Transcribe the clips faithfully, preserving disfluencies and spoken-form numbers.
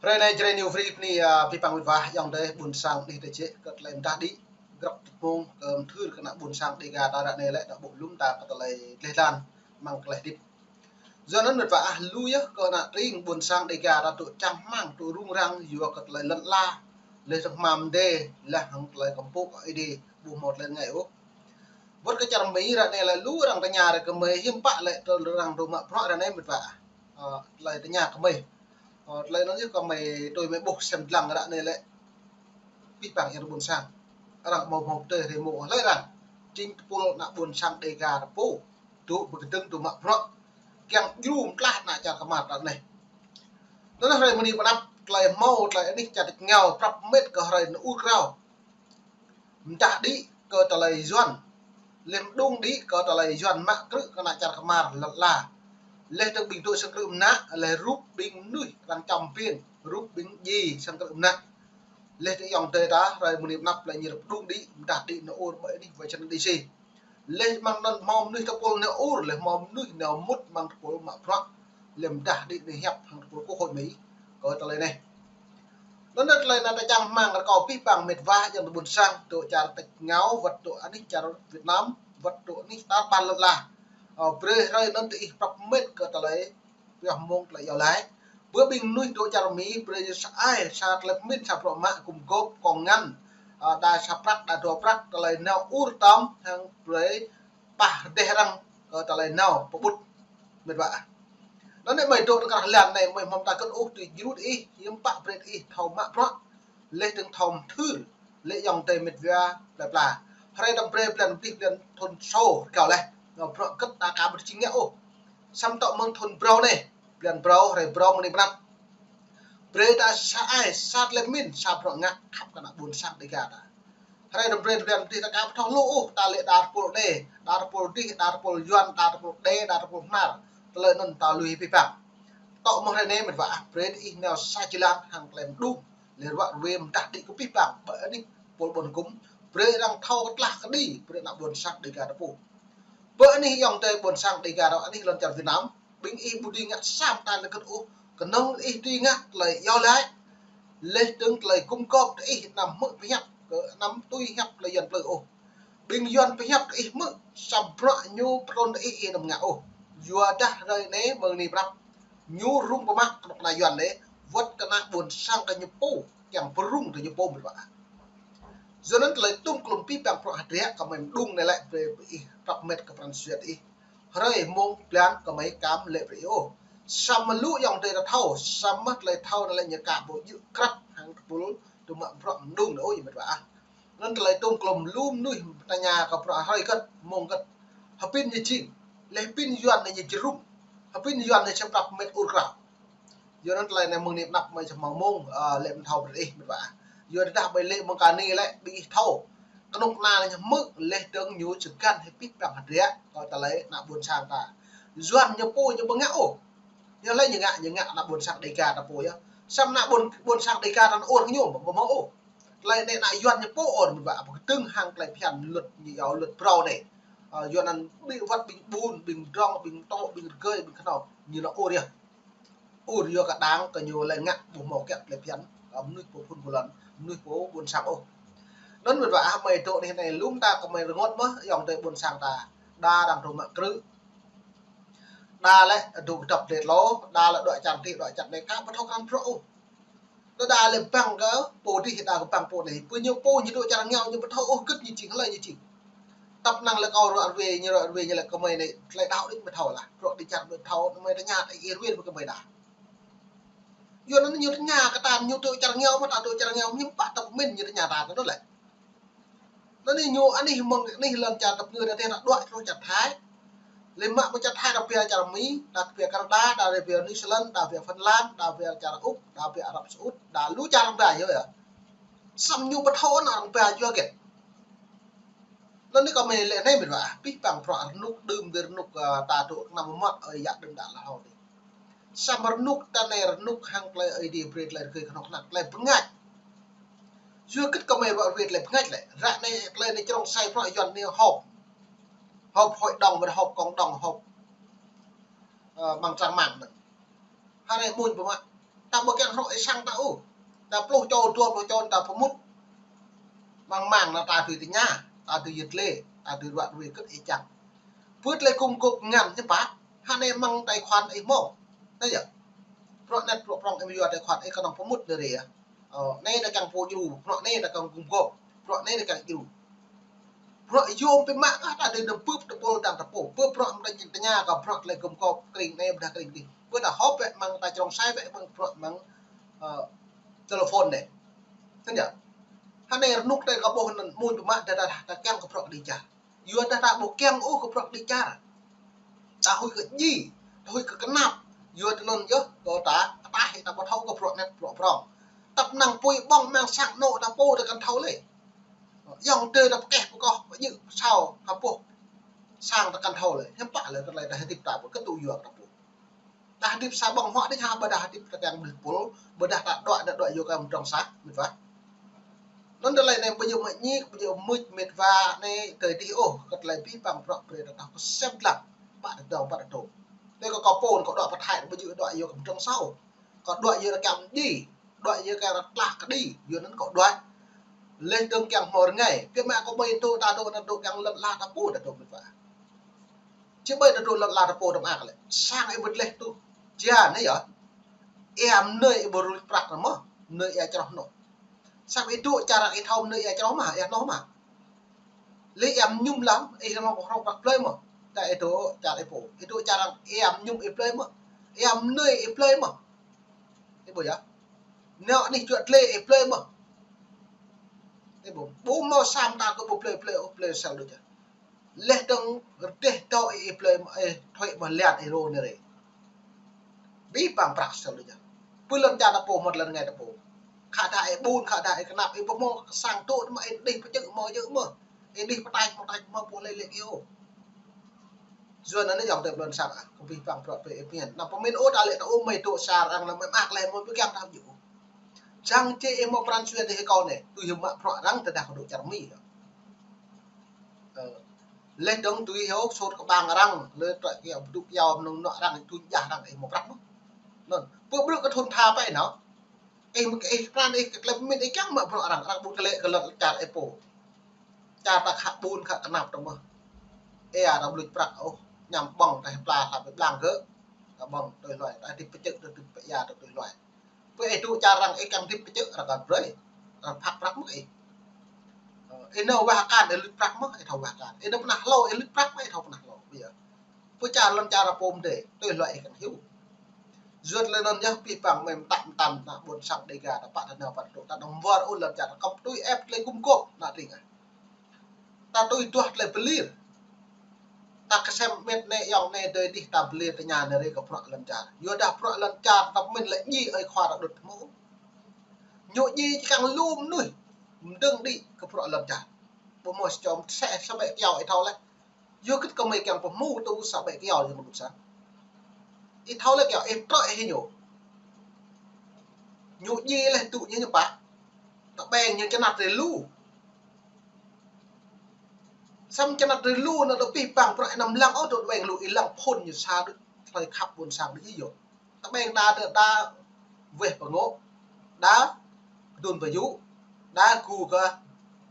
Ră anai Jrai New Free bơni, a, abih bang mĕt wa ayŏng adơi ƀuôn sang anih tơčĕ kơ tơlơi mơdah đĭ, grăp tơpŭng kơ mơthưr kơ ană ƀuôn sang Dega ta ră anai lĕ ta ƀuh lŏm ta kơ tơlơi dleh dlan amăng tơlơi hơdip. Yua anŭn mĕt wa ah, lu yơh kơ ană tring ƀuôn sang Dega ta tŭ čang hmang, tŭ rŭng răng yua kơ tơlơi lŏn ala, laih dơ̆ng hmam đe, laih hăng tơlơi kơmpŭ kơ Ơi Adai, ƀu hmâo tơlơi ngă ôh. Wơ̆t kơ čar Mi ră anai lĕ lu arăng tơña rai kơ mơi hiư̆m pă lĕ tơl arăng dŏ mă bruă ră anai mĕt wa ah. Ơ, tơlơi tơña kơ mơi. Ơ, tơlơi anŭn yơh kơ mơi tui mơi ƀuh sem lăng ră anai lĕ abih bang yang ƀuôn sang. Arăng hmâo hmâo pơtơi rai mơ̆ hlơi arăng. Jing tơpul ană ƀuôn sang Dega ta pô. Dŏ pơkơdơ̆ng dŏ mă bruă. Kiăng djru mơtlaih ană čar kơmar ta anai. Anŭn hrơi mơni pơanăp tơlơi hmâo tơlơi anih čar tač rơngiao prăp mĕt kơ hrơi anŭn ur krao. Mơdah đĭ kơ tơlơi Yuan. Laih mơđung đĭ kơ tơlơi Yuan mă krư̆ kơ ană čar kơmar lŏn ala. Laih dơ̆ng ƀing dŏ sang krư̆ mơnă, laih rup ƀing mơnuih arăng čăm pin, rup ƀing dji sang krư̆ mơnă. Laih dơ̆ng ayŏng adơi ta, hrơi mơni pơanăp laih ñu rup mơđung đĭ, mơdah đĭ nao ur ƀơi anih Washington D C. Laih amăng anŭn hmâo mơnuih tơpul nao ur, laih hmâo mơnuih nao mŭt amăng tơpul mă bruă, laih mơdah đĭ nao hiăp hăng tơpul Quốc hội Mi kơ tơlơi anai. Anŭn tơlơi anŭn ta čang hmang rơkâo abih bang mĕt wa ayŏng adơi ƀuôn sang, dŏ čar tač rơngiao, wơ̆t dŏ anih čar Việt Nam, wơ̆t dŏ anih tar ƀar lŏn ala. Ơ, brơi hrơi anŭn tơ ih prăp mĕt kơ tơlơi pioh mông tơlơi iâu laĭ. Bơ ƀing mơnuih dŏ čar Mi, brơi sa ai, sa tơlơi pơmĭn, sa bruă mă, gum gôp, kông ngăn, ơ, đa sa prăk, đa dua prăk, tơlơi nao ur tơm, hăng brơi pah rơdêh arăng kơ tơlơi nao pơƀut mĕt wa ah. Anŭn anai mơi dŏ tơ krah lan anai mơi hmâo ta kơt ôh tui jrŭt ih, hiư̆m pă brơi ih thâo mă bruă, laih dơ̆ng thâo mơthưr, laih ayŏng adơi mĕt wa plơi pla. Hrơi đăm brơi blan pih blan thun sô rơkâo laih. Nao bruă kơt ta ka ƀu či ngă ôh. Samơ̆ tŏ mơ̆ng thun brâo anai, blan brâo, hrơi brâo mơni pơanăp. Brơi ta sa ai, sa tơlơi pơmĭn, sa bruă ngă khăp kơ ană ƀuôn sang Dega ta. Hrơi đăm brơi blan pih ta ka ƀu thâo lu ôh, ta lĕ đa tơpul đe, đa tơpul dih, đa tơpul Yuan, đa tơpul đe, đa tơpul hmar. Tơlơi anŭn ta lui abih bang. Tŏ mơ̆ng hrơi anai mĕt wa ah, brơi ih nao sa jơlan hăng tơlơi mơđung, laih ruă ruê mơdah đĭ kơ abih bang, ƀơi anih tơpul ƀôn hơkŭm, brơi arăng thâo kơtlah kơđi, brơi ană ƀuôn sang Dega ta pô. Ƀơi anih ayŏng adơi ƀuôn sang Dega ta anih lŏn čar Việt Nam, ƀing ih ƀu dưi ngă sa mơta tơlơi kơt ôh, kơnơ̆ng ih dưi ngă tơlơi iâu laĭ, laih dơ̆ng tơlơi gum gôp tơ ih anăm hmư̆ pơhiăp, kơ anăm tui hiăp tơlơi Yuan plư ôh. Ƀing Yuan pơhiăp kơ ih hmư̆, sa bruă ñu pơtrŭn kơ ih, ih anăm ngă ôh. Yua dah hrơi anai mơ̆ng anai pơanăp, ñu rŭng pơmă kơnuk kơna Yuan anai, wơ̆t kơ ană ƀuôn sang kơ ñu pô, kiăng pơrŭng kơ ñu pô mĕt wa ah. Yua anŭn tơlơi tŭm klum abih bang bruă hơdră kơ mơi mơđung anai lĕ brơi ih prăp mĕt kơ pran jua ih. Hrơi mông blan kơ mơi ka lĕ brơi ih ôh. Samơ̆ lu ayŏng adơi ta thâo, samơ̆ tơlơi thâo anŭn lĕ ñu ka ƀu djơ̆ krăp hăng tơpul dŏ mă bruă mơđung anai ôh mĕt wa ah. Anŭn tơlơi tŭm klum lu mơnuih tơña kơ bruă hrơi kơt, mông kơt. Hơpĭn ñu jing. Laih pĭn Yuan anai ñu jơrŭm. Hơpĭn Yuan anai čăm prăp mĕt ur krao. Yua anŭn tơlơi anai mơ̆ng anai pơanăp mơi čăm hmâo mông, ơ, lĕ mơ̆n thâo brơi ih mĕt wa ah. Yua dah ƀơi lĕ mơ̆ng kơ anai lĕ ƀing ih thâo. Kơnuk kơna ñu hmư̆ laih dơ̆ng ñu čơgăn hĭ abih bang hơdră kơ tơlơi ană ƀuôn sang ta. Yuan ñu pô ñu ƀu ngă ôh. Ñu lĕ ñu ngă, ñu ngă ană ƀuôn sang Dega ta pô yơh. Samơ̆ ană ƀuôn, ƀuôn sang Dega ta ur kơ ñu ƀu hmâo ôh. Tơlơi anai ană Yuan ñu pô ur mĕt wa ah, pơkơdơ̆ng hăng tơlơi phiăn luật ñu iâu luật brâo anai. Ơ, Yuan anŭn ƀing wơ̆t ƀing ƀun, ƀing drŏng, ƀing tŏ, ƀing rơgơi, ƀing kơnâo, ñu nao ur yơh. Ur yua kơ đang kơ ñu lĕ ngă ƀu hmâo kiăng tơlơi phiăn kơ mơnuih pô phun pô lŏn, mơnuih pô ƀuôn sang ôh. Anŭn mĕt wa ah, mơi dŏ anih anai lŏm ta kơ mơi rơngot mơ̆n, ayŏng adơi ƀuôn sang ta. Đa arăng dŏ mă krư̆. Đa lĕ dŏ kơdŏp lĕ tlô, đa lĕ dŏ čar tih, dŏ čar anai ka ƀu thâo krăn bruă ôh. Đa đa lĕ bang kơ pô dih, đa kơ bang pô anai. Pơ ñu pô ñu dŏ čar rơngiao ñu ƀu thâo ôh gĭt ñu jing, hlơi ñu jing. Tăp năng lĕ kâo ruă ruê, ñu ruă ruê ñu lĕ kơ mơi anai, tơlơi đaŏ đôč mơi thâo lah. Bruă dih čar mơi thâo, mơi tơña, ih ruê mơi kơ mơi đa. Yua anŭn ñu tơña kơ ta, ñu dŏ čar rơngiao mơ̆ ta dŏ čar rơngiao, hiư̆m pă ta pơmĭn ñu tơña ta, anŭn lĕ. Anŭn anai ñu anih mơ̆ng anih lŏn čar tơpơngư ta tơdah đuaĭ truh čar Thái. Lĕ mă mơ̆ng čar Thái đa pia čar Mi, đa pia Canada, đa pia New Zealand, đa pia Phần Lan, đa pia čar Úc, đa pia Arab Saudi, đa lu čar arăng pia yơh. Samơ̆ ñu ƀu thâo anŭn arăng pia yua hơget. Anŭn anai kơ mơi lĕ anai mĕt wa ah, abih bang bruă rơnŭk đưm ƀơi rơnŭk, ơ, ta dŏ kơnăm mơmŏt ơi yă đưm đă lơ hơdôm. Samơ̆ rơnŭk ta anai rơnŭk hăng tơlơi Ơi Adai brơi tơlơi rơgơi kơnuk kơna tơlơi bơngač. Yua hơget kơ mơi ruă ruê tơlơi bơngač lĕ. Ră anai tơlơi anai črông sai bruă Yuan anai họp. Họp hội đồng, họp cộng đồng, họp, ơ, amăng trang mạng anŭn. Hrơi mông pơmă. Ta ƀu kiăng hrŏ ih sang ta ôh. Ta pluh čô, dua pluh čô ta pơmŭt. Mang mang anŭn ta tui tơña, ta tui yơh lĕ, ta tui ruă ruai kơ ih čang. Pơ tơlơi gum gôp ngăn ñu pă, hă anai mang tài khoản ih mơ̆. Tơdah yơh. Bruă net, bruă prŏng ih yua tài khoản ih kơnơ̆ng pơmŭt đơi rê yơh. Ơ, anai ta kiăng pô djru, bruă anai ta kiăng gum gôp, bruă anai ta kiăng djru. Bruă yôm pơmă kah ta đơi nao bưp tơpul dang tơpul. Pơ bruă mơ̆ng ta tơña kơ bruă tơlơi gum gôp kring anai ƀôdah kring adih. Pơ ta hŏp bĕ mơ̆ng ta črông sai bĕ mơ̆ng bruă mơ̆ng, ơ, tơlơphôn anai. Tơdah yơh. Hă anai rơnŭk ta kơ ƀuh anŭn mơ̆n pơmă ta, ta, ta kiăng kơ bruă kơđi čar. Yua dah ta ƀu kiăng ôh kơ bruă kơđi čar. Ta huĭ kơ djai, ta huĭ kơ kơnap. Yua tui anŭn yơh, kơ ta, ta hĭ ta ƀu thâo kơ bruă net, bruă prŏng. Tăp năng apui ƀơ̆ng mơ̆ng sang anŏ ta pô ta kăn thâo lĕ. Yŏng tơi ta pơkeh pơkoh, pơjư̆ pơsao, hơpŭ. Sang ta kăn thâo lĕ, hiư̆m pă lĕ, kơ tơlơi ta hơdip ta ƀu kơ tŭ yua ta pô. Ta hơdip sa ƀơ̆ng huă đih hă, ƀôdah hơdip ta kiăng ƀlih pul, ƀôdah ta đuaĭ, ta đuaĭ yua kơ mơdrŏng sa, mĕt wa. Anŭn tơlơi anai ƀu djơ̆ mơñi, ƀu djơ̆ mŭt mĕt wa anai tơi dih ôh, kơ tơlơi abih bang bruă brơi ta tah kơ sem dlăng, pă ta dŏng, pă ta dŏng. Tơi kơ kâo pô, kâo đuaĭ pơthai, ƀu djơ̆ đuaĭ yua kơ mơdrŏng sa ôh. Kâo đuaĭ yua kơ kiăng djai, đuaĭ yua kơ kiăng rơklah kơđi, yua anŭn kâo đuaĭ. Leh dơ̆ng kiăng hmâo rơngai, biă mă kâo ƀơi tŭ ta dŏ, ta dŏ kiăng lŏn ala ta pô ta dŏ mĕt wa. Či ƀơi ta dŏ lŏn ala ta pô ta mă kơ lĕ. Sang ih ƀu leh tŭ. Jia anai yơh. Ih mơnơi ih ƀu ruh prăk mơ̆. Mơnơi ih čroh anŏ. Samơ̆ ih dŏ čar arăng ih thâo mơnơi ih čroh mơ̆, ih anŏ mơ̆. Lĕ ih mơñum lăng, ih hmâo hrŏng prăk plơi mơ̆. Ta ih dŏ čar ih pô. Ih dŏ čar arăng ih mơñum ih plơi mơ̆. Ih mơnơi ih plơi mơ̆. Ih ƀuh yơh. Nao anih juă tơlơi ih plơi mơ̆. Ih ƀuh. Ƀu hmâo sa mơta kơ ƀu plơi, plơi, plơi sel đôč yơh. Leh dơ̆ng rơdêh dŏ ih, ih plơi, ih thuê mơ̆ lian ih rô anai rê. Abih bang prăk sel đôč yơh. Pơ lŏn čar ta pô mơ̆ lŏn rơngai ta pô. Khă dah ih ƀun, khă dah ih kơnap, ih ƀu hmâo sang tŭ mơ̆, ih đih pơčư̆ mơ̆ djơ̆ mơ̆. Ih đih pơtač mơ̆ tač mơ̆ pô lĕ lĕ kơ ih ôh. Yua anŭn yơh tơlơi ƀlŏn sang ah, kơ abih bang bruă brơi ih pơmĭn. Anăm pơmĭn ôh ta lĕ ta ôh mơi dŏ čar arăng anăm mơi mă lĕ mơi ƀu kiăng ta djơ̆. Čang či ih hmâo pran jua tih kâo anai, tui yơh mă bruă arăng tơdah kâo dŏ čar Mi. Ơ. Leh dơ̆ng tui hyu sôt kơ ƀang arăng, lĕ trŏ kiaŏ bơdŭ kiaŏ mơnơ̆ng anŏ arăng, tui jah arăng ih hmâo prăk mơ̆. Anŭn, pơ bruă kơ thun tha pơ anai. Ih mă kơ ih pran ih kơ tơlơi pơmĭn ih kiăng mă bruă arăng, arăng ƀu kơ lĕ kơ lŏn čar ih pô. Čar ta khă ƀun khă kơnap ta mơ̆. Ih ta ƀu luč prăk ôh, añăm ƀơ̆ng ta hĭ pla ta ƀu blang gơ̆. Ta ƀơ̆ng tui hluai, ta hơdip pơčư̆, ta hơdip pơya ta tui hluai. Pơ ih dŏ čar arăng ih kiăng hơdip pơčư̆, arăng kăn brơi. Arăng phak prăk mơ̆ ih. Ơ, ih nao wah akan ih luč prăk mơ̆, ih thâo wah akan. Ih nao pơnah hlâo ih luč prăk mơ̆, ih thâo pơnah hlâo. Ƀu djơ̆. Pơ čar lŏn čar pô mơdê, tui hluai ih kăn hyu. Yua tơlơi anŭn yơh abih bang mơi mơtă mơtam ană ƀôn sang Dêga ta pă ta nao pă ta dŏ, ta anăm wơr ôh lŏn čar ta kŏm tui ĕp tơlơi gum gôp ană tring ah. Ta tui duah tơlơi pơlir. Ta kơsem mĕt anai ayŏng anai adơi adih ta pơlir tơña anai rê kơ bruă lŏn čar. Yua dah bruă lŏn čar ta pơmĭn lĕ djai ơi khua ta đŭt hmâo. Ñu djai či kiăng lu mơnuih. Mơdơ̆ng đĭ kơ bruă lŏn čar. Ƀu hmâo sa čô mơsĕ sa ƀĕ kiaŏ ih thâo leh. Yua kơ kơ mơi kiăng pơhmu tŭ sa ƀĕ kiaŏ yơh mơ̆ng ƀôn sang. Ih thâo leh kiaŏ ih trŏ ih ñu. Ñu djai leh tŭ ñu ñu pă. Ta ƀĕng ñu čơnat rê lu. Samơ̆ čơnat rê lu anŭn dŏ abih bang bruă ih anăm lăng ôh dŏ ƀĕng lu ih lăng phŭn ñu sa đôč tơlơi khăp ƀôn sang đôč yơh. Ta ƀĕng đa, đa, đa weh pơngŏ, đa kơdŭn pơyŭ, đa gu kơ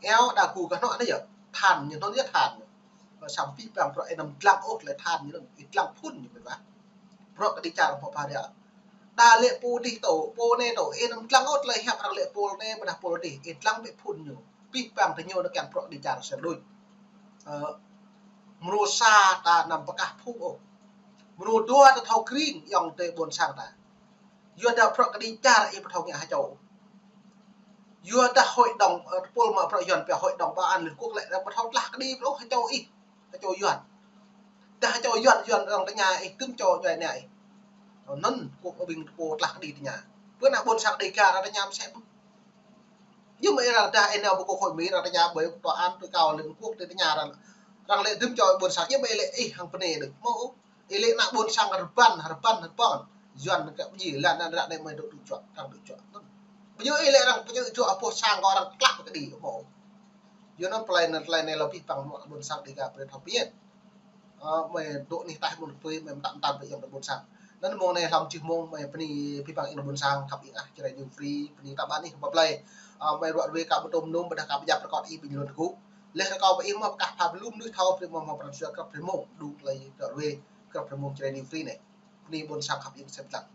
eo, đa gu kơ hnŏ anai yơh. Than ñu anŭn yơh than ñu. Samơ̆ abih bang bruă ih anăm lăng ôh tơlơi than ñu anŭn, ih lăng phŭn ñu mĕt wa. Bruă kơđi čar pô pha ria. Đa lĕ pô dih tŏ, pô anai tŏ, ih anăm lăng ôh tơlơi hiăp arăng lĕ pô anai, ƀôdah pô dih, ih lăng bĕ phŭn ñu. Abih bang tơ ñu anŭn kiăng bruă kơđi čar sel đôč. Ơ, mrô sa ta anăm pơkah phung ôh. Mrô dua ta thâo kring ayŏng adơi ƀôn sang ta. Yua dah bruă kơđi čar ih ƀu thâo ngă ha čô. Yua dah hội đồng, ơ, tơpul mă bruă Yuan pia hội đồng bảo an Liên Quốc lĕ ƀu thâo tlah kơđi ôh ha čô ih. Ha čô Yuan. Dah ha čô Yuan, Yuan arăng tơña ih, tŭm čô djuai ania ih. Anŭn kơ ƀing tơpul tlah kơđi tơña. Pơ ană ƀôn sang Dêga arăng tơña mơsĕ mơ̆. Yua mơi arăng dah ih nao pơ kơ hội Mi arăng tơña ƀơi tòa án tối cao Liên Quốc tơña arăng. Arăng lĕ tŭm čô ƀôn sang, yua mơi lĕ ih hăng pơnê đôč. Hmâo ôh. Ih lĕ ană ƀôn sang rơbăn, rơbăn, rơbăn. Yuan kơ ƀu djơ̆, lăn anăn ră anai mơi dŏ tŭ čuă, arăng tŭ čuă. Ƀu djơ̆ ih lĕ arăng pơčư̆ čuă pô sang kơ arăng tlah kơđi, hmâo ôh. Yua anŭn tơlơi anai, tơlơi anai lŏ abih bang mơ̆ng ƀôn sang Dêga brơi thâo pơyơr. Ơ, mơi dŏ anih ataih mơ̆ng tơpui, mơi mơtă mơtam brơi ayŏng adơi ƀôn sang. Anŭn mông anai hlăm jih mông mơi bơni abih bang ƀing ƀôn sang khăp ƀing ah Jrai New Free, bơni ta ƀăn ih ƀă blai. Ơ, mơi ruă ruê ka ƀu tôm nôm ƀôdah ka ƀu djăp rơkot ih ƀing lŏn tơgŭ. Laih rơkâo ƀă ih mơ̆ pơkah pha blŭm nuih thâo brơi mơ̆ mơ̆ pran jua krăp brơi mông, đŭng tơlơi ruă ruê krăp brơi mông Jrai New Free anai. Bơni ƀôn sang khăp ƀing sem lăng.